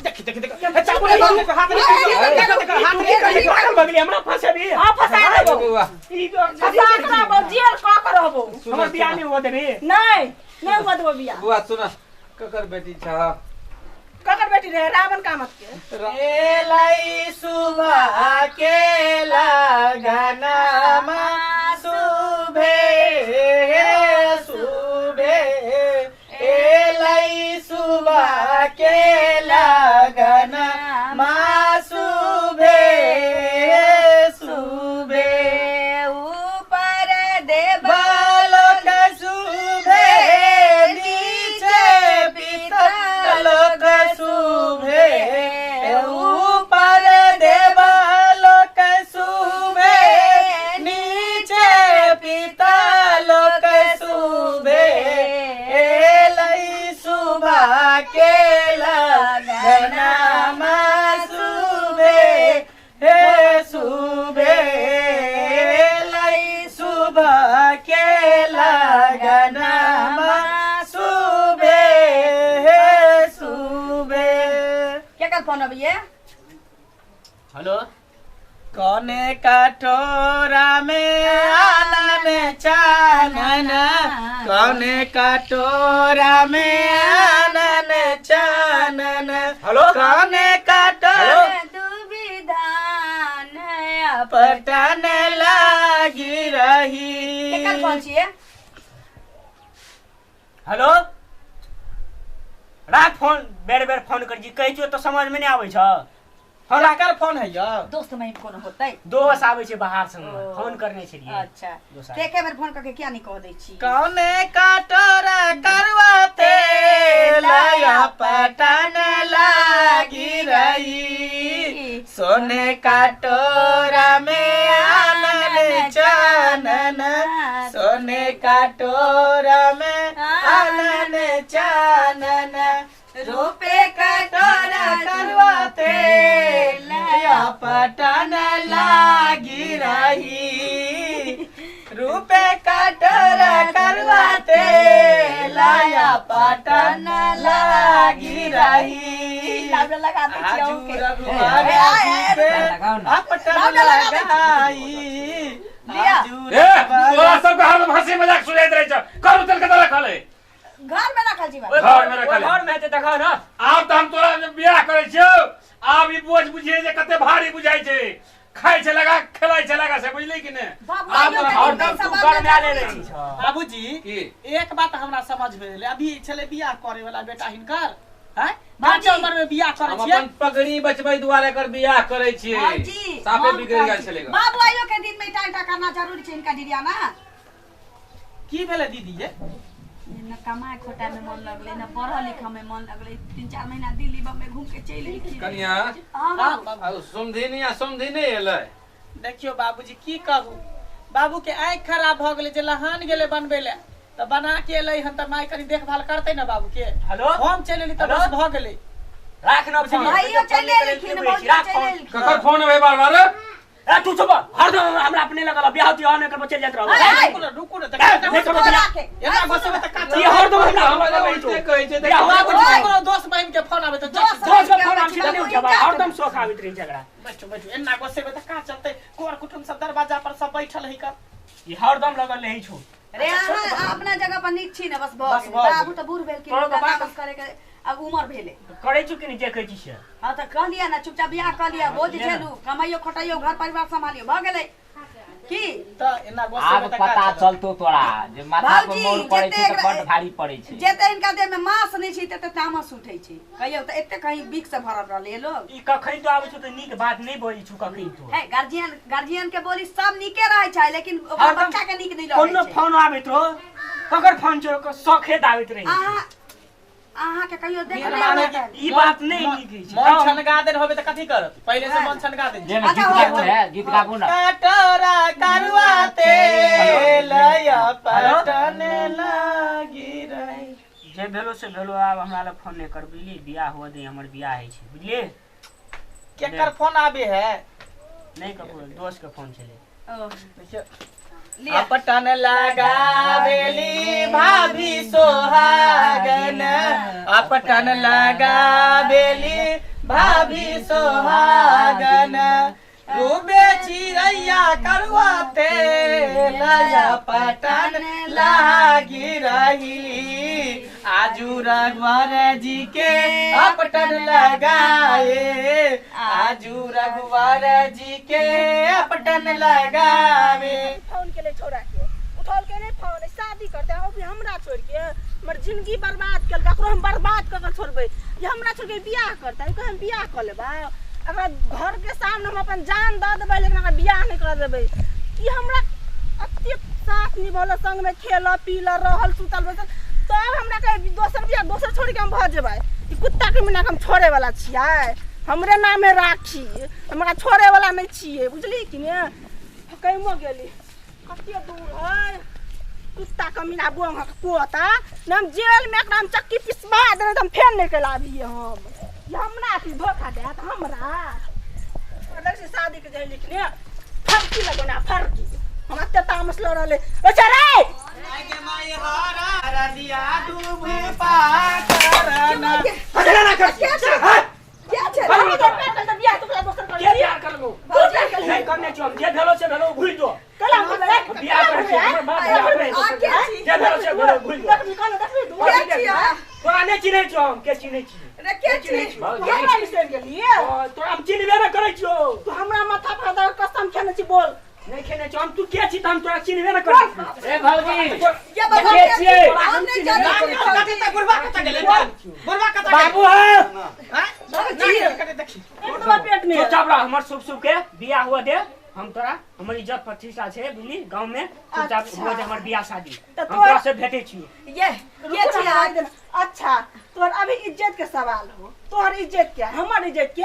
देख देख देख ए, चाकू ले ले, हाथ ले देख देख हाथ ले ई पागल भऽ गेलै हमरा फंसेबी हां फंसा देबो बौआ ई फंसा के रहबो जेल क के रहबो हमर बियाह नहि हुअ देबी नहीं नहीं हुआ देबो बियाह बौआ सुन ककर बेटी छ ककर बेटी रहे रावण कामत के एलाई सुबह के लगनमा सुबे सुबे एलाई सुबह के लगनमा सुबे सुबे ऊपर देव बालक सुभे नीचे पितलोक सुभे ऊपर देवलोक सुभे नीचे पितलोक सुभे एलई सुभा के लगनमा सुभे हे सुबे लई सुबह के लगनमा सुबे हे सुबे केकर फोन अबैये हेलो कौने कटोरा में आनन चानन कौने कटोरा में आनन चानन हेलो? कौने कटोरा दुविधान है पटन लागी रही केकर फोन छियै हेलो राख फोन बेर बेर फोन कर छी कहै छियौ तऽ समझ में नहि आबै छ फोन केकर फोन है यौ दोस्त में फोन होतै दोस्त आबै छै बाहर से ओ। फोन करने छलियै अच्छा दोस्त तऽ एके बेर फोन करके किया नहीं कह दै छी कौने कटोरा करवाते लया पटन लागी रही सोने कटोरा में आनन चानन सोने कटोरा में आनन चानन रूपे कटोरा करवाते लया पटन लागी रही रूपे कटोरा करवाते लाया पटन लागी रही लाउडर लगा दै छियै आजू अहूँके। रघुवर ए, ए, ए, जी लगाउ पे न। अपटन लाउडर लगा दै छी। लगाई लिअ। आजू ए रघुवर तोरा सबके हरदम हंसी मजाक सुझाइत रहै छ करू तेल कतऽ रखल है घर में रखल छी बाबू ओहि घर में रखल है। घर में हेतै तखन हँ आब तऽ हम तोरा जे बियाह करै छियौ आब ई बोझ बुझिए जे कते भारी बुझाइ छै खाइ छै लगा खेलाइ छै लगा से बुझली कि ने बाबू आब आइयो तोरा कनि हरदम पैसा तू बाप गरमाएले जरूरी रहै छै। छ बाबूजी की एक बात हमरा समझ में एलै अभी छलै बियाह करे वाला बेटा हिनकर हैं बाबूजी। काचा उम्र में बियाह करे हम छियै अपन पगड़ी बचबै दुआरे एकर बियाह करै छियै बाबूजी साफे हम बिगड़ि गेल कहै छी, छलै ग। बाबू आइयो के दिन में ईटा ईटा करना जरूरी छै हिनका डिरियाना की भेलै दीदी ये न कमाए खोटाए में मन लगलै न पढ़ऽ लिखऽ में मन लगलै 3-4 महीना दिल्ली बम्बई घूम के चलि एलखिन कनिया हाँ बाबू आ समधिनी आ समधि नहि एलै देखियौ बाबूजी की कहू बाबू के आँखि खराब भऽ गेलै जे लहान गेलै बनबै लए तऽ बना के एलै हन तऽ माय कनि देखभाल करतै ने बाबू के हेलो? हम चलि एली तऽ हेलो? बस भऽ गेलै राख न फोन भाइयो चलि एलखिन भौजी राख चलि फोन एलखिन ककर फोन अबै बार बार ए तू चुप हरदम हमरा अपने लगल बियाह तियाह नहि करबो चलि जाइत रहब अरे, रुकू ने रुकू ने ए, नहि करबो बियाह राखे। एना घुसेबै तऽ का ई हरदम हमरा हमरा हमरा उल्टे कहै छै बियाह देखो बाबूजी ओए। ककरो दोस्त बहिन के फोन आबै तऽ दोस्त दोस्त के बहिन फोन के आबै छै तऽ नहि आबै छै, उठेबै हरदम शौक आबैत रहै छै एकरा बैठू बैठू एना घुसेबै तऽ का चलतै कर कुटुम्ब सब दरवाजा पर सब बैठल है कर ई हरदम लगल रहै छौ रे अहाँ अपना जगह पर नीक छी ने बस भऽ बस गेल भऽ बाबू तऽ बूढ़ भेलखिन तोरो हुनका बाप- तामस करे के आब उमर भेलै करै छौ कि नहि जे कहै छी से हाँ तऽ कह लिअ ने चुपचाप बियाह कऽ लिअ बोझ झेलू कमाइयो खटाइयो घर परिवार सम्हालियो भऽ गेलै की तऽ एना गोस्से आब में तऽ का पता चलत? चलतो तोरा जे माथा पर भाउजी, मोर पड़ै छै जते तऽ बड भारी पड़ै छै जते हिनका देह में मांस नहि छै तते तामस उठै छै कहियौ तऽ एते कहीं बिख से भरल रहलै लोग ई कखन तो आबै छौ तऽ नीक बात नहि बजै छौ कखन तो है गार्जियन गार्जियन के बोली सब नीके रहै छै लेकिन ओकरा हरदम बच्चा के नीक नहि कोनो लगै छै फोन आबैत रहो ककर फोन छौ ओकर शौखे दाबैत रहै छै। अहाँ अहाँ के कहियो देखने माने होतै ई बात नहि नीक होइ छै मन छनगा देन होबे तऽ कथी करत पहिले से मन छनगा देन जे ने गीत गाबू ने गीत गाबू ने कटोरा करुआ तेल या पटन लागी रही जे भेलो से भेलो आब हमरा लग फोन नहि कर बुझलियै बियाह हुअ दे हमर बियाह होइ छै बुझलियै केकर फोन आबे है नहि ककरो दोस्त के फोन छलै ओ, देखियौ लिअ। अपटन लगावेली भाभी सोहागन अपटन लगावेली भाभी सोहागन डूबे चिड़ैया करुआ तेल पटन लागी रही। आजू रघुवर जी के अपटन लगाए, आजू रघुवर जी के अपटन लगावे। फोन के ले छोड़ा के उठौल के नहीं फोन, शादी करते हो भी हमरा छोड़ के हमर जिंदगी बर्बाद कल, ककरो हम बर्बाद कर के छोड़बै। ये हमरा छोड़ के बियाह करते, ई हम बियाह कर लेबै। अगर घर के सामने हम अपन जान दऽ देबै, लेकिन अगर बियाह नहीं कर देबै। ई हमरा अते साथ निभौल, संग में खेल पील रहल सुतल बैसल, तब हमरा के दोसर बियाह दोसर छोड़ के हम भऽ जेबै। ई कुत्ता के मिना के हम छोड़े वाला छियै, हमरे नामे राखी, हमरा छोड़े वाला नहीं छियै, बुझली कि ने। कैमो गेली कते दूर है कुत्ता कमीना बोंग कोता न, हम जेल में एकरा हम चक्की पिसबा देने त हम फेर नहीं के लाबिए हम। ई हमरा अथी धोखा देत हमरा। अलग से शादी के जे लिखने फर्की लगोना फर्की, हम अते तामस लड़ रहले। ओ चरे आगे माई हरा रदिया डूबे पाकरना। हजरा ना कर। क्या छै? हाँ? क्या छै? हम तो प्यार कर बियाह तोरा दोसर कर के बियाह करबो? तू प्यार कर नहीं करने छियो हम। जे भेलो से भेलो, भूल जो। कला भूल रे। बियाह करै छियै, हमर बाप बियाह करै आ, छै। के छी? जे भेलो से भेलो, भूल जो। देखबी कल देखबी तू। के छी अहाँ? तोरा नहि चिन्है छियो हम, के चिन्है छी? रे के छी? भौजी हमरा बिसरि गेलियै? तोरा हम चिन्हबे नहि करै छियो। तू हमरा माथा पर दऽ कसम खेने छी, बोल। नहि खेने छियो हम। तू के छी तऽ हम तोरा चिन्हबे नहि करै छियो। ए भौजी, ये बाबा के छियै? हम नहि जानै छी कथी भौजी। तक बुढ़वा कतऽ गेलै? बुढ़वा कतऽ गेलै? बाबू है। आँय? नाक कटे देखी। एक दबा पेट में। चुपचाप रह, हमर शुभ शुभ के बियाह हुआ दे, हम तोरा हमर इज्जत प्रतिष्ठा छै बुझली गाँव में। चुपचाप अच्छा। हुआ दे हमर बियाह शादी, तऽ हम तोरा- तोरा से भेटै छियो। ये के छी अहाँ? अच्छा तोहर अभी इज्जत के सवाल हो, तोहर इज्जत के हमर इज्जत के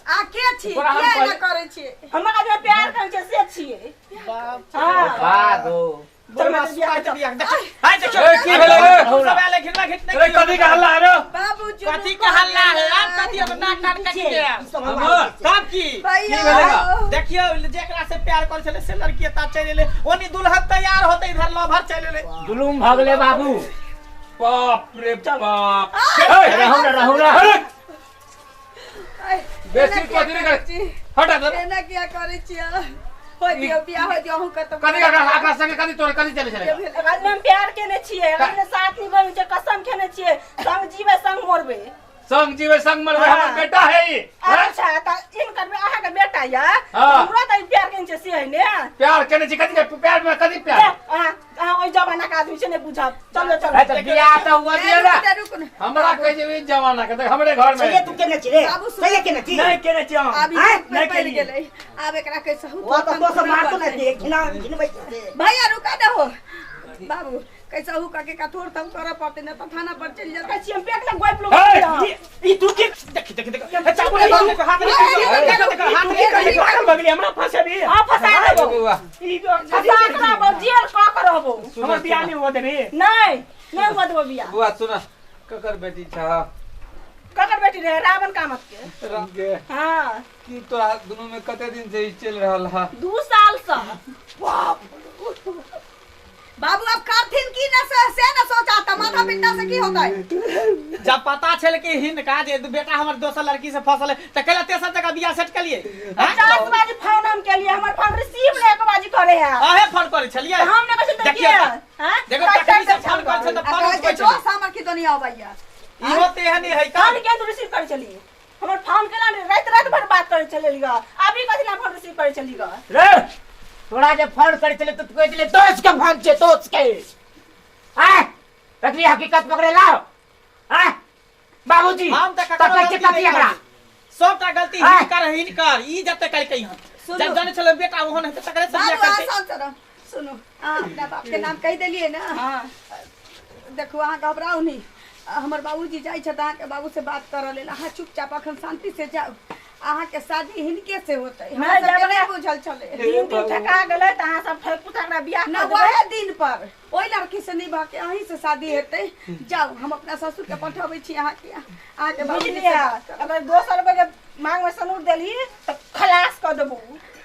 आ के छी? तोरा हम किया एना कहल- करै छी? हमरा जे प्यार करै छै से छियै। हाँ भागो। बुढ़वा सुता के बियाह देखी। हाय देखियौ। ए, की भेलै रे? सब आएल घिनना घिट अरे नहि। कथी के हल्ला है रे? बाबू जी कथी के हल्ला है? आब कथी अब नाक कान कटि गेल हमर? तब की भैया की भेलै बा? देखियौ, जेकरा से प्यार करै छलै से लड़की एतऽ चलि एलै, ओनी दुल्हन तैयार होतै इधर लभर चलि एलै। जुलुम भऽ गेलै बाबू। बाप रे बाप। रहू ने, रहू ने। अरे ऐ, बेसी एना किया कथी नहि करै। करै छी? हटा दे। एना किया करै छी अहाँ? होय दियौ बियाह, होय दियौ अहूँ कतौ। कथी एकरा एकरा संगे कथी तोरे कथी चलै छलै? अगर हम प्यार केने छियै, अगर साथ निभबै छै, कसम खेने छियै, संग जीबै संग मरबै। संग जीवे संग मरबै, हमर बेटा है ई। हैं? अच्छा तऽ इनकर अहाँके बेटा यऽ? हाँ। हमरो तऽ ई प्यार केने छै से है ने। प्यार केने छी कथी के प्यार में कथी प्यार? अहाँ अहाँ ओहि जमाना के आदमी छै, नहि बुझब। चलो चलो। ए, तऽ बियाह तऽ हुआ ए, दिअ ने। रुक ना, रुक ना। हमरा कहै छै ई जमाना के, देख हमरे घर में। तू केने छी रे? बाबू सुन। सही केने छी? नहि केने छियो हम। आब ई आँय? दुख में नहि पड़ि केलियै। गेलै, आब एकरा कैसे वो तो तो सब मारतो ना दे, घिना घिनबै छै। भैया रुका ना हो बाबू, कैसे हु करके कठोर तम करे पड़ते ना तो थाना पर चल जाते। कहै छी हम पेट में गोइप लोग। ई तू के देखी देखी देखी, ए, चाकू नहीं, देखो, हाथ नहीं, देखो देखो हाथ नहीं। ई पागल भऽ गेलै, हमरा फंसेबी? हाँ फंसा देबो। बौआ, ई फंसा के रहबो, जेल कऽ के रहबो। हमर बियाह नहि हुआ देबी। नहीं नहीं हुआ देबो बियाह। बौआ सुन, ककर बेटी छह? ककर बेटी रहे? रावण कामत के। राम के। हाँ। की तोरा दुनू में कते दिन से ई चलि रहल है? 2 साल से। बाबू अब करथिन की ना से से ना सोचा था, माथा पिटना से की होता है? जब पता छल कि हिनका जे बेटा हमर दोसर लड़की से फसल है तऽ कैला तेसर जगह बियाह सेट केलिए? 50 बाजी फोन हम केलिए, हमर फोन रिसीव नहीं एक बाजी करे है। अहे फोन करै छलियै? तऽ हम नहि कहै छियै तऽ देखियौ के तऽ। हाँ? देखो कटि तखनी से कटि फोन करै छै तऽ आ फोन कहै उठबै छै छलै। दोस्त हमर की दुनिया अबैया। इहो तऽ एहने है फोन का केहन रिसीव करै छलियै? हमर फोन केला ने राति राति भर बात करै छलियै ग, अभी कथी ला फोन रिसीव करै छलियै ग? रे तोरा जे फोन करै छलै तऽ तू कहै छलै दोस्त के फोन छै, दोस्त के। आय तकली हकीकत पकड़े लाओ। आय बाबूजी, हम तऽ ककरो तकै छै गलती कथी नहि एकरा करी। सबटा गलती आँय। हिनकर है, हिनकर ई जते कलकै हन। सुनू। जब जानै छलै बेटा ओहन हेतै तकरे से बियाह बाबू करतै। आसान से रह। सुनू, अहाँ अपना बाप के नाम कहि देलियै ने? हाँ। देखू, अहाँ घबराउ नहि, हमर बाबूजी जाइ छथि अहाँके बाबू से बात करऽ लेल। अहाँ चुपचाप अखन शान्ति से जाउ, अहाँके शादी हिनके से होतै। हमरा नहि, सबके जब नहि बुझल छलै। दिन दिन ठका गेलै तऽ अहाँ सब ठकि पुठा कऽ बियाह ना कऽ देबै। वएह दिन पर ओहि लड़की से नहि भऽ के अहीं से शादी हेतै। जाउ, हम अपना ससुर के पठबै छी अहाँके, अहाँके बाबूजी से बुझलियै? बात करब। अगर दोसर बेर मांग में सनूर देलही तऽ खलास कऽ देबो।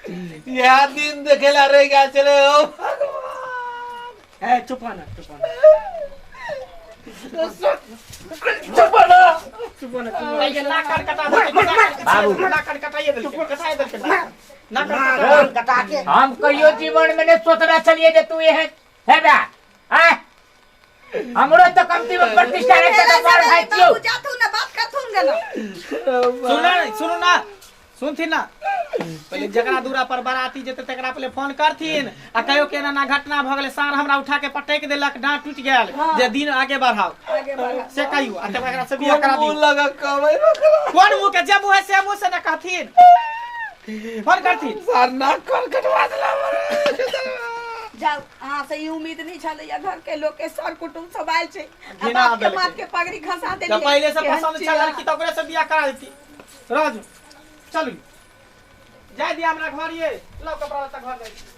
इएह दिन देखेला रहि गेल छलै, ओ भगवान। ए चुप हो ना, चुप हो ना। चुप ना। ये नाक कान कटा देलकै। बाबू। नाक कान कटाइए देलकै, कटाइए देलकै नाक कान कटा। नाक कटा के। हम कहियो जीवन में नहीं सोचने छलिए जे तू एहन हेबा। आय, हमरो तो कमती में प्रतिष्ठा रहे तो बड़ भाई छियो। बाबू जाथुन ना, बात करथुन गे ना। सुन ना, सुनू ना, सुनथिन ना, पहिले जकरा दूरा पर बाराती जेतै तकरा पहिले फोन करथिन आ कहियो के एना एना घटना भऽ गेलै, साँढ़ हमरा उठा के पटकि देलक, डाँट टूटि गेल, जे दिन आगे बढ़ाउ। आगे बढ़ाउ। से कहियो आ तब एकरा से बियाह करा मुंह दियौ। लगा कबै बकरा। कोन मुँह के? जे मुँह है से मुँह से ना कहथिन, फोन करथिन। सार नाक कान कटवा देला हमर। जाउ, अहाँ से ई उम्मीद नहीं छलैया। घर के लोग के सर कुटुम्ब सब आयल छै आ घिना बाप के देलकै। माथ के पगड़ी खसा देलियै। जब पहिले से केहन पसंद छी छल अहाँ? लड़की तऽ ओकरे से बियाह करा देती। राजू चलू, जाय दिया हमरा घर ये, लाओ कपड़ा लत्ता, घर जाइ छी।